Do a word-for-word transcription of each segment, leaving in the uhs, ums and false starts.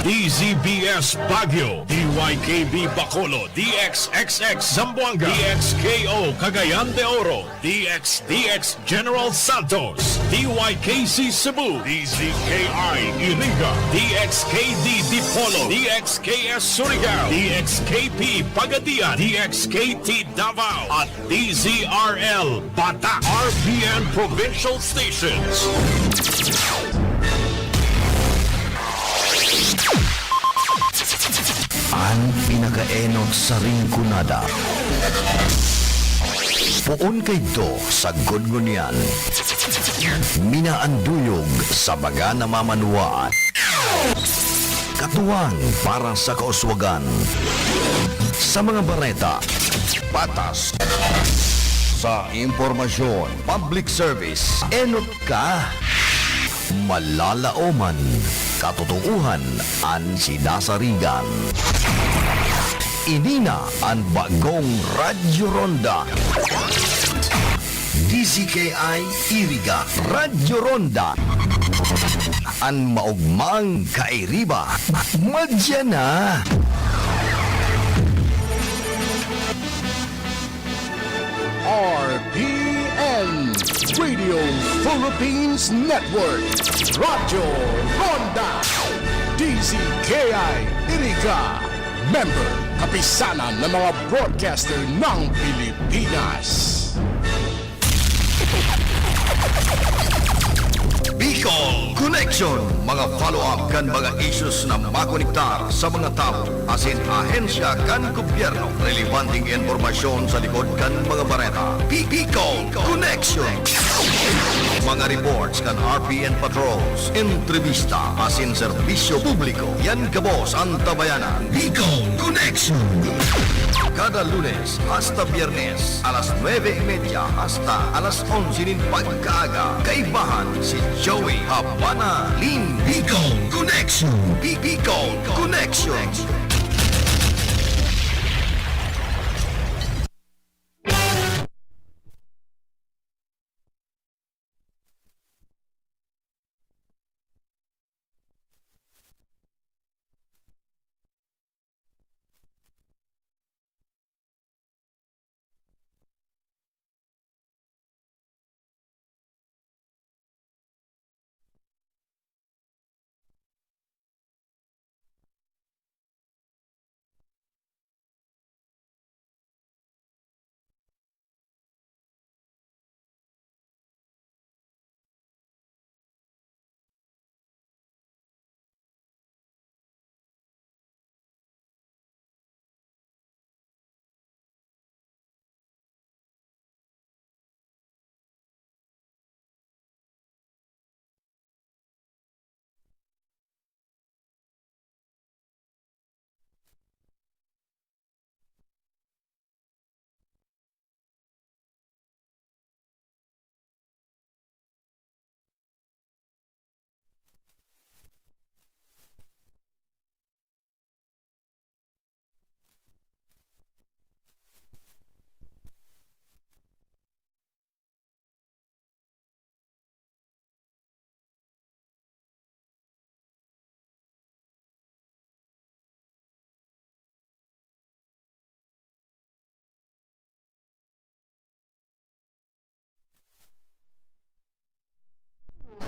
D Z B S Baguio, D Y K B Bacolod, D X X X Zamboanga, D X K O Cagayan de Oro, D X D X General Santos, D Y K C Cebu, D Z K I Iriga, D X K D Dipolog, D X K S Surigao, D X K P Pagadian, D X K T Davao, at D Z R L Bata, R P N Provincial Stations. An pinakaenot sa Rinconada. Poon kaidto sagkod ngunyan. Minaanduyog sa baga na mamanwaan. Katuwang para sa kauswagan. Sa mga bareta, patas. Sa impormasyon, public service, enot ka. Malalaoman, katotoohan an sinasarigan. Ini na an bagong Radyo Ronda. D Z K I Iriga, Radyo Ronda. An maogmang kairiba, madya na. R P N, Radio Philippines Network, Radyo Ronda, D Z K I Iriga, member, Kapisanan ng mga Broadcaster ng Pilipinas. Bicol Connection, mga follow-up kan mga issues na makonektar sa mga tawo asin ahensya kan gobyerno. Relebanteng impormasyon sa likod kan mga bareta. Bi-, Bicol Connection. Mga reports kan R P N patrols, entrevista asin serbisyo publiko. Yan gabos an tabayanan. Bicol Connection. Kada Lunes hasta Biyernes, alas nuebe y media hasta alas onse nin pagkaaga, kaibahan si Joey Habana Lin. Bicol Connection. Bi-, Bicol Connection.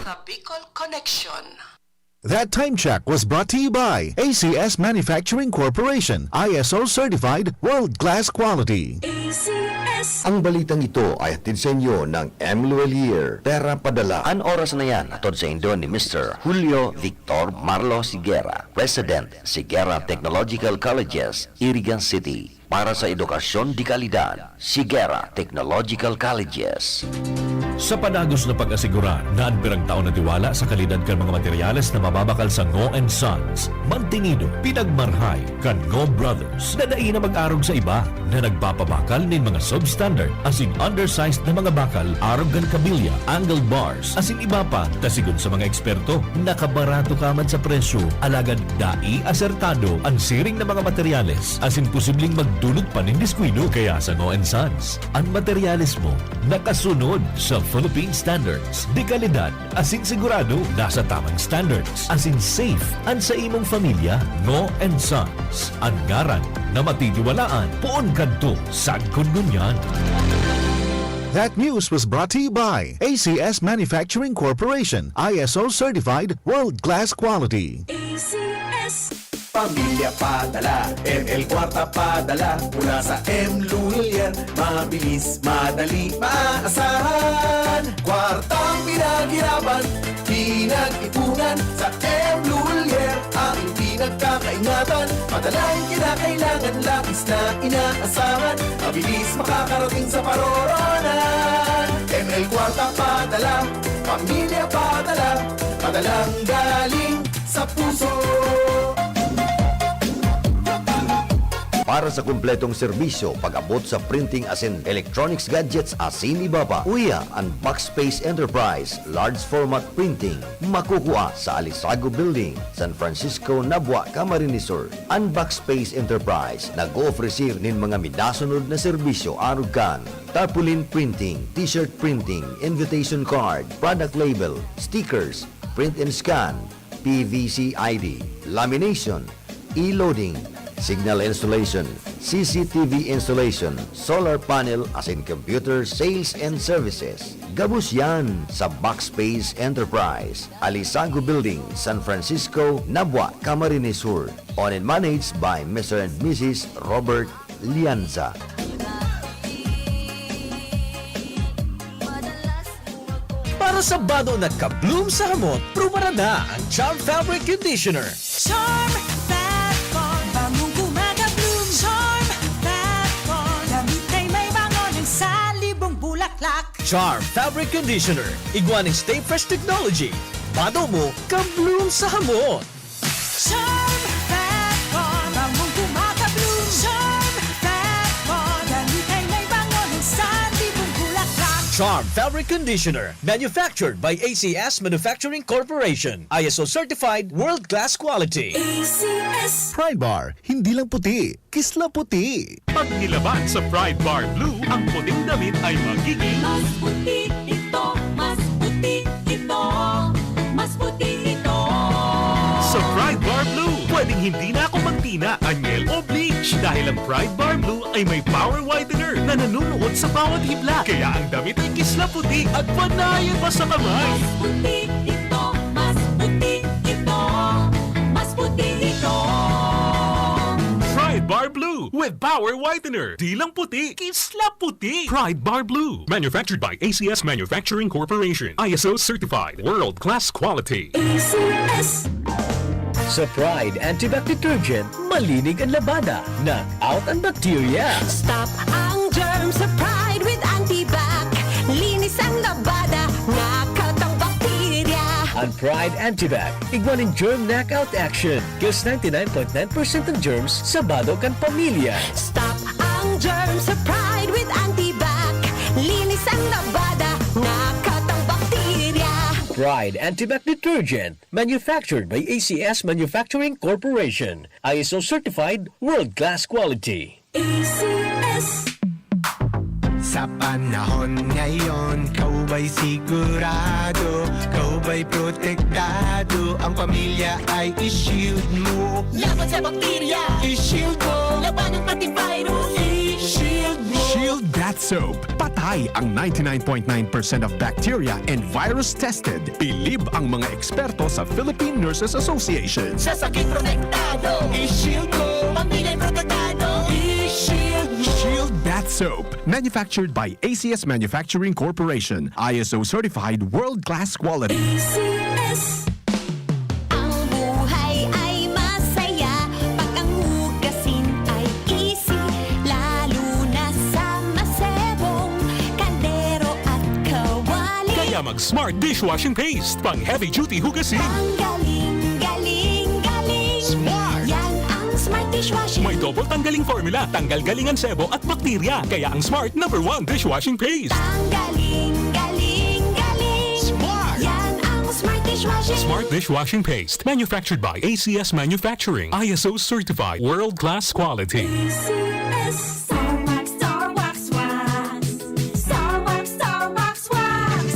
Sa Bicol Connection. That time check was brought to you by A C S Manufacturing Corporation, I S O certified, world-class quality. A C S. Ang balitang ito ay hatid sa inyo ng M Luelier, Pera Padala. An oras na yan, hatod sa indo ni Mister Julio Victor Marlo Sigera, President, Sigera Technological Colleges, Irigan City. Para sa edukasyon de kalidad, Sigera Technological Colleges. Sa padagos na pag-asigurar na an pirang taon na tiwala sa kalidad kan mga materyales na mababakal sa Ngo and Sons, mantinido, pinagmarhay kan Ngo Brothers na dai na mag-arog sa iba na nagpapabakal nin mga substandard asin undersized na mga bakal arog kan kabilya, angle bars, asin iba pa, ta sigon sa mga eksperto, nakabarato ka man sa presyo, alagad dai asertado an siring na mga materyales asin posibleng magdulot pa nin diskuido. Kaya sa Ngo and Sons, an materyales mo nakasunod sa Philippine Standards. Dekalidad asin sigurado nasa tamang standards. Asin safe an sa imong pamilya, Ngo and Sons. An ngaran na matitiwalaan, poon kadto sagkod ngunyan. That news was brought to you by A C S Manufacturing Corporation, I S O certified, world-class quality. A C S. Pamilya padala, M L Kwarta padala, mula sa M Lulier, mabilis, madali, maaasahan. Kwartang pinaghirapan, pinag-ipunan, sa M Lulier, aking pinagkakaingatan. Madalang kinakailangan, labis na inaasahan, mabilis makakarating sa paroroonan. M L Kwarta padala, pamilya padala, padalang galing sa puso. Para sa kumpletong serbisyo, pag-abot sa printing asin electronics gadgets asin iba pa, uya an Backspace Enterprise Large Format Printing, makukua sa Alisago Building, San Francisco, Nabua, Camarines Sur. An Backspace Enterprise nag-oofrecer nin mga minasunod na serbisyo arog kan tarpaulin printing, t-shirt printing, invitation card, product label, stickers, print and scan, P V C I D, lamination, e-loading, signal installation, C C T V installation, solar panel asin computer sales and services. Gabos yan sa Backspace Enterprise, Alisago Building, San Francisco, Nabua, Camarines Sur. Owned and managed by Mister and Missus Robert Lianza. Para sa bado na ka-bloom sa hamot, prubaran na ang Charm Fabric Conditioner. Charm Fat Bond, bangong kumaga-bloom. Charm Fat Bond, damit ay may bango ng salibong bulaklak. Charm Fabric Conditioner, igwa ning Stay Fresh Technology. Bado mo, ka-bloom sa hamot. Charm Fat Bond, bangong kumaga-bloom. Charm Fat Bond, damit ay may bango ng salibong bulaklak. Charm Fabric Conditioner, manufactured by A C S Manufacturing Corporation. I S O certified, world-class quality. A C S. Pride Bar, hindi lang puti, kisla puti. Pag nilaban sa Pride Bar Blue, ang puting damit ay magiging mas puti ito, mas puti ito, mas puti ito. Sa Pride Bar Blue, pwedeng hindi na ako magtina, anyel o bleach dahil ang Pride Bar Blue ay may power whitener na nanunuot sa bawat hibla. Kaya ang damit ay kisla puti at panayan pa sa kamay. Mas puti ito, mas puti ito, mas puti ito. Pride Bar Blue with power whitener. Di lang puti, kisla puti. Pride Bar Blue. Manufactured by A C S Manufacturing Corporation. I S O certified. World class quality. A C S. Sa Pride Antibac Detergent, malinig ang labada. Knock out ang bakterya. Stop ang germ sa Pride with Antibac. Linis ang labada, knock out ang bakterya. Ang Pride Antibac, igwa nin germ knockout action. Kills ninety-nine point nine percent ng germs sa bado kan pamilya. Stop ang germ sa Pride with Antibac. Linis ang labada, knock out ang bakterya. Pride Antibac Detergent, manufactured by A C S Manufacturing Corporation. I S O certified, world-class quality. A C S. Sa panahon ngayon, ikaw ba'y sigurado? Ikaw ba'y protektado? Ang pamilya ay i-shield mo. Laban sa bakterya, i-shield mo. Labanan pati virus, i-shield mo. Shield Bath Soap. Patay ang ninety-nine point nine percent of bacteria and virus tested. Bilib ang mga eksperto sa Philippine Nurses Association. Sa sakit protektado, i-shield mo. Pamilya'y protektado, i-shield mo. Shield Bath Soap. Manufactured by A C S Manufacturing Corporation. I S O certified world-class quality. A C S. Ang buhay ay masaya pag ang hugasin ay easy, lalo na sa masebong kaldero at kawali. Kaya mag Smart Dishwashing Paste, pang heavy duty hugasin. Ang galing, galing, galing. Smart! Yan ang Smart Dishwashing. May double tanggaling formula. Tanggal galing ang sebo at bakterya. Kaya ang Smart number one dishwashing paste. Ang galing, galing, galing. Smart! Yan ang Smart Dishwashing. Smart Dishwashing Paste. Manufactured by A C S Manufacturing. I S O certified. World class quality. A C S. Star Wax, Star Wax Wax. Star Wax, Star Wax Wax.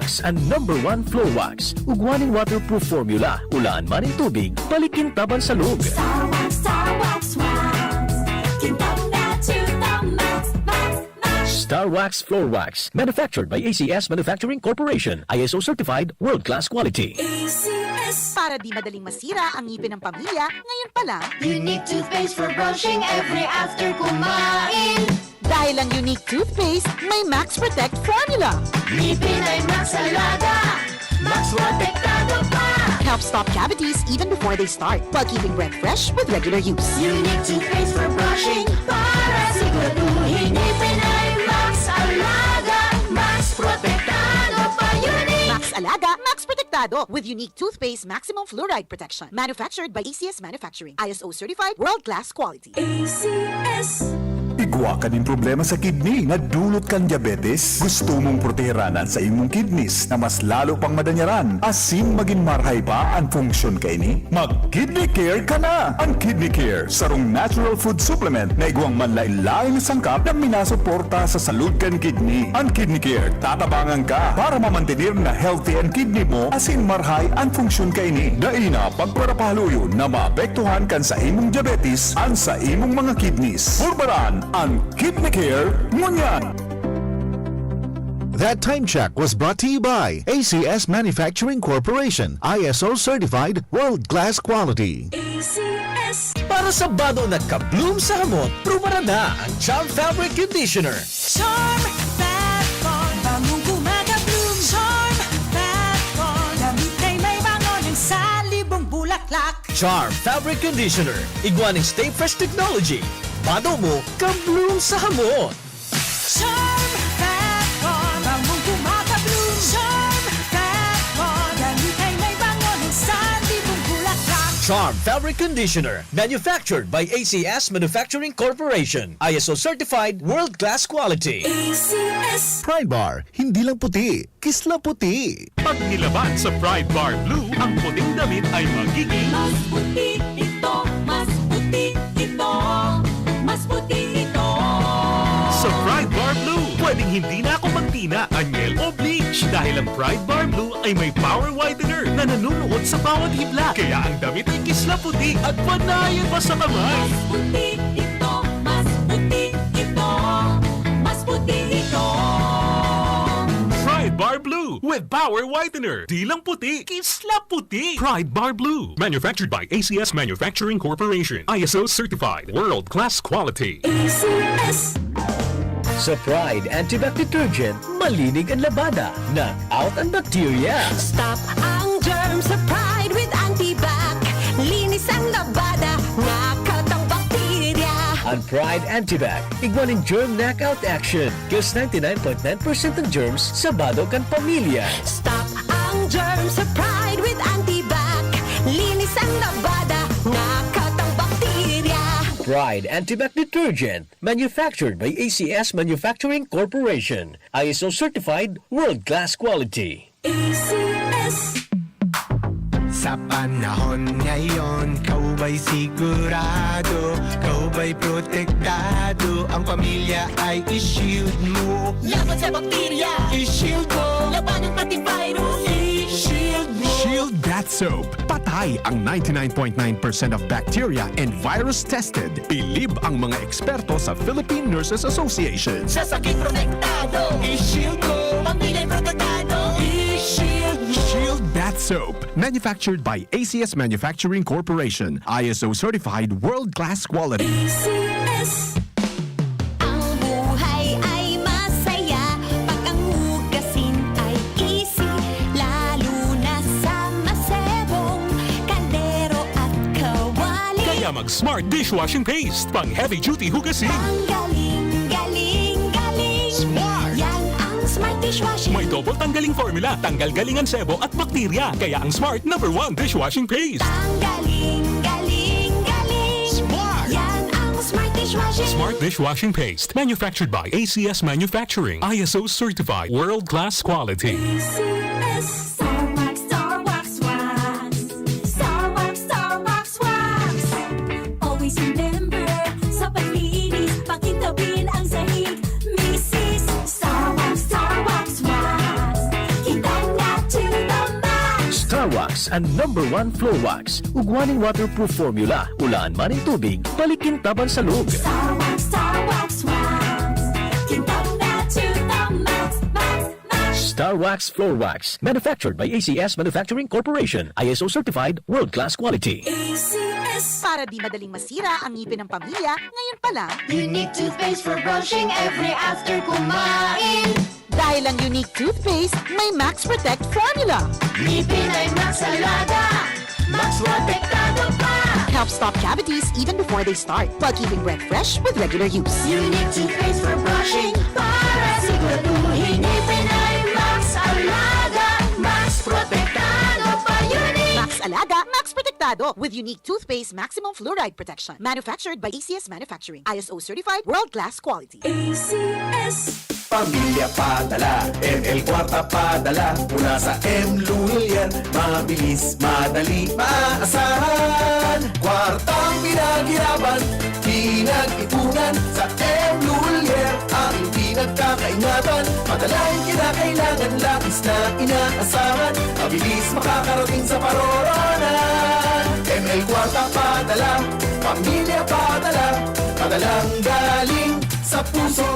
Wax, an number one floor wax. Ugwa nin waterproof formula. Ulaan man nin tubig, balik kintabang sa log. Star Wax, Star Wax Wax. Kintab na to the max, max, max. Star Wax Floor Wax. Manufactured by A C S Manufacturing Corporation. I S O certified, world-class quality. A C S. Para di madaling masira ang ngipin ng pamilya, ngayon pa lang. Unique toothpaste for brushing every after kumain. Dahil ang Unique Toothpaste may Max Protect Formula. Ngipin ay Max Alaga, Max Protektado pa. Help stop cavities even before they start, while keeping breath fresh with regular use. Unique Toothpaste for brushing, para siguraduhin ngipin ay Max Alaga, Max Protektado pa. Unique! Max Alaga, Max Protektado, with Unique Toothpaste Maximum Fluoride Protection. Manufactured by A C S Manufacturing. I S O certified, world-class quality. A C S. Igwa ka nin problema sa kidney na dulot kan diabetes? Gusto mong proteheran an saimong kidneys na mas lalo pang madanyaran asin magin marhay pa an funksyon kaini? Mag-Kidney Care ka na! An Kidney Care, sarong natural food supplement na igwang manlaen-laen na sangkap na minasuporta sa salud kan kidney. An Kidney Care, tatabangan ka para mamantener na healthy an kidney mo asin marhay an funksyon kaini. Dai na pagparapahaluyon na maapektuhan kan saimong diabetes an saimong mga kidneys. Purbaran an Kidney Care ngunyan! That time check was brought to you by A C S Manufacturing Corporation, I S O certified, world-class quality. A C S. Para sa bado na ka-bloom sa hamot, prubaran na ang Charm Fabric Conditioner. Charm Fat Bond, bangong kumaka-bloom. Charm Fat Bond, damit ay may bango ng salibong bulaklak. Charm Fabric Conditioner, igwa nin Stay Fresh Technology. Bado mo, ka-bloom sa hamot. Charm Fat Bond, bangong kumaka-bloom. Charm Fat Bond, damit ay may bango ng salibong bulaklak. Charm Fabric Conditioner, manufactured by A C S Manufacturing Corporation. I S O certified, world-class quality. A C S. Pride Bar, hindi lang puti, kisla puti. Pag nilaban sa Pride Bar Blue, ang puting damit ay magiging mas puti ito, mas puti ito, mas puti ito. Sa Pride Bar Blue, pwedeng hindi na ako magtina, anyel o bleach dahil ang Pride Bar Blue ay may power whitener na nanunuot sa bawat hibla. Kaya ang damit ay kisla puti at panayan pa sa kamay. Mas puti ito, mas puti ito, mas puti ito. Pride Bar Blue with Power Whitener. Di lang puti, kisla puti. Pride Bar Blue. Manufactured by A C S Manufacturing Corporation. I S O certified. World class quality. A C S. Sa Pride Antibac Detergent, malinig an labada. Knock out an bakterya. Stop ang germ sa Pride with Antibac. Linis ang labada, knock out ang bakterya. An Pride Antibac, igwa nin germ knockout action. Kills ninety-nine point nine percent ng germs sa bado kan pamilya. Stop ang germ sa Pride with Antibac. Linis ang labada, knock out ang bakterya. Pride Antibac Detergent, manufactured by A C S Manufacturing Corporation. I S O certified, world-class quality. A C S. Sa panahon ngayon, ikaw ba'y sigurado? Ikaw ba'y protektado? Ang pamilya ay i-shield mo. Laban sa bakterya, i-shield mo. Labanan pati virus, i-shield mo. Shield Bath Soap. Patay ang ninety-nine point nine percent of bacteria and virus tested. Bilib ang mga eksperto sa Philippine Nurses Association. Sa sakit protektado, i-shield mo. Pamilya'y protektado, i-shield mo. Shield Bath Soap. Manufactured by A C S Manufacturing Corporation. I S O certified, world-class quality. A C S. Ang buhay ay masaya pag ang hugasin ay easy, lalo na sa masebong kaldero at kawali. Kaya mag Smart Dishwashing Paste, pang heavy duty hugasin. Ang galing, galing, galing. Smart! Yan ang Smart Dishwashing. May double tanggaling formula, tanggal galing ang sebo at bakterya. Kaya ang Smart number one dishwashing paste. Ang galing, galing, galing. Smart! Yan ang Smart Dishwashing. Smart Dishwashing Paste. Manufactured by A C S Manufacturing. I S O certified. World-class quality. A C S. Star Wax, Star Wax Wax. Star Wax, Star Wax Wax. Always remember, sa paglinis, pakintabin ang sahig. Misis, Star Wax, Star Wax Wax. Kintab An number one floor wax, ug one in waterproof formula, ulaan man nin tubig, balik kintaban sa log. Star Wax, Star Wax, Wax. Kintab na to the max, max, max. Star Wax Floor Wax, manufactured by A C S Manufacturing Corporation, I S O certified, world-class quality. A C S. Para di madaling masira ang ngipin ng pamilya, ngayon pa lang, Unique toothpaste for brushing every after kumain. Dahil ang Unique Toothpaste may Max Protect Formula. Ngipin ay Max Alaga, Max Protektado pa. Helps stop cavities even before they start, while keeping breath fresh with regular use. Unique toothpaste for brushing para siguraduhin ngipin ay Max Alaga, Max Protektado pa. Unique. Max Alaga, Max Protektado with Unique Toothpaste Maximum Fluoride Protection. Manufactured by A C S Manufacturing. I S O certified, world-class quality. A C S. Pamilya padala, M L Kwarta padala, mula sa M Lulier, mabilis, madali, maaasahan. Kwartang pinaghirapan, pinag-ipunan, sa M Lulier, ang pinagkakaingatan. Padalang kinakailangan, labis na inaasahan, mabilis makakarating sa paroroonan. M L Kwarta padala, pamilya padala, padalang galing sa puso.